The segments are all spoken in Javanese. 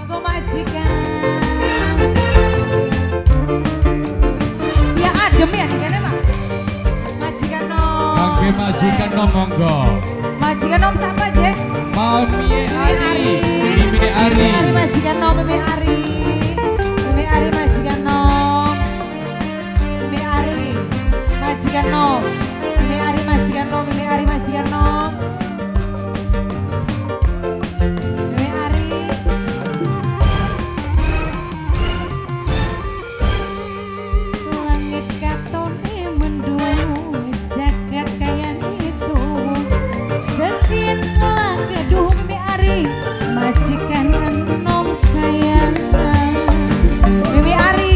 Monggo majikan. Ya adem ya dikene Pak. Majikan nom. Kangge majikan nom monggo. Majikan nom siapa je? Mami Ari. Mimi Ari. Mimi Ari majikan nom, Mimi Ari. Mimi Ari majikan nom. Mimi Ari majikan nom. Mimi Ari majikan nom, Mimi Ari majikan nom. Mimi Ari. Langit katone mendung, jagat kayane suwung. Setin keduh Mimi Ari, majikan enom sayang. Mimi Ari,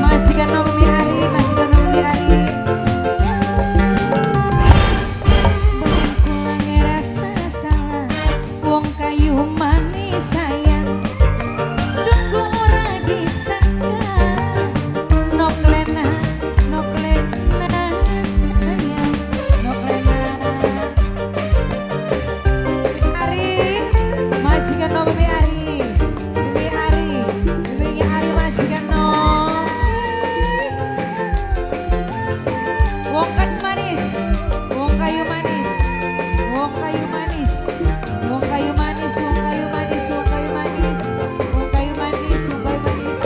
majikan nom Mimi Ari, majikan nom Mimi Ari. Kula ngerasa salah, wong kayu manis sayang. Sungguh ora disangka, nok lena sayang, nok lena. Ari, majikan nom Mimi Ari, Mimi Ari, Mimi Ari majikan nom. Wong kayu manis, wong kayu manis, wong kayu manis, wong kayu manis, wong kayu manis, wong kayu manis, wong kayu manis, wong kayu manis.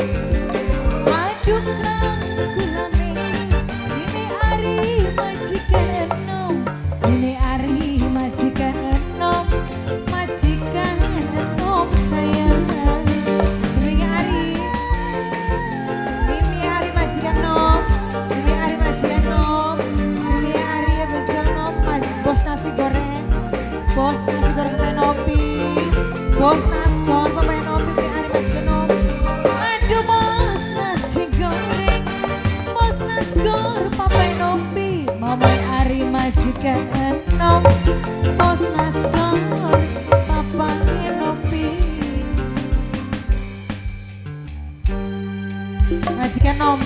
Aduh kang kulame, Mimi Ari majikan enom, Mimi Ari majikan enom, majikan enom sayang. Mimi Ari, Mimi Ari majikan nom, Mimi Ari majikan nom, Mimi Ari majikan nom, bos nasi goreng, bos nasi goreng pemain opi, bos nasgor pemain opi, Mimi Ari majikan nom. Aduh bos nasi goreng, bos nasgor pemain opi, Mama Ari majikan enom, bos nasgor pemain opi. Majikan nom.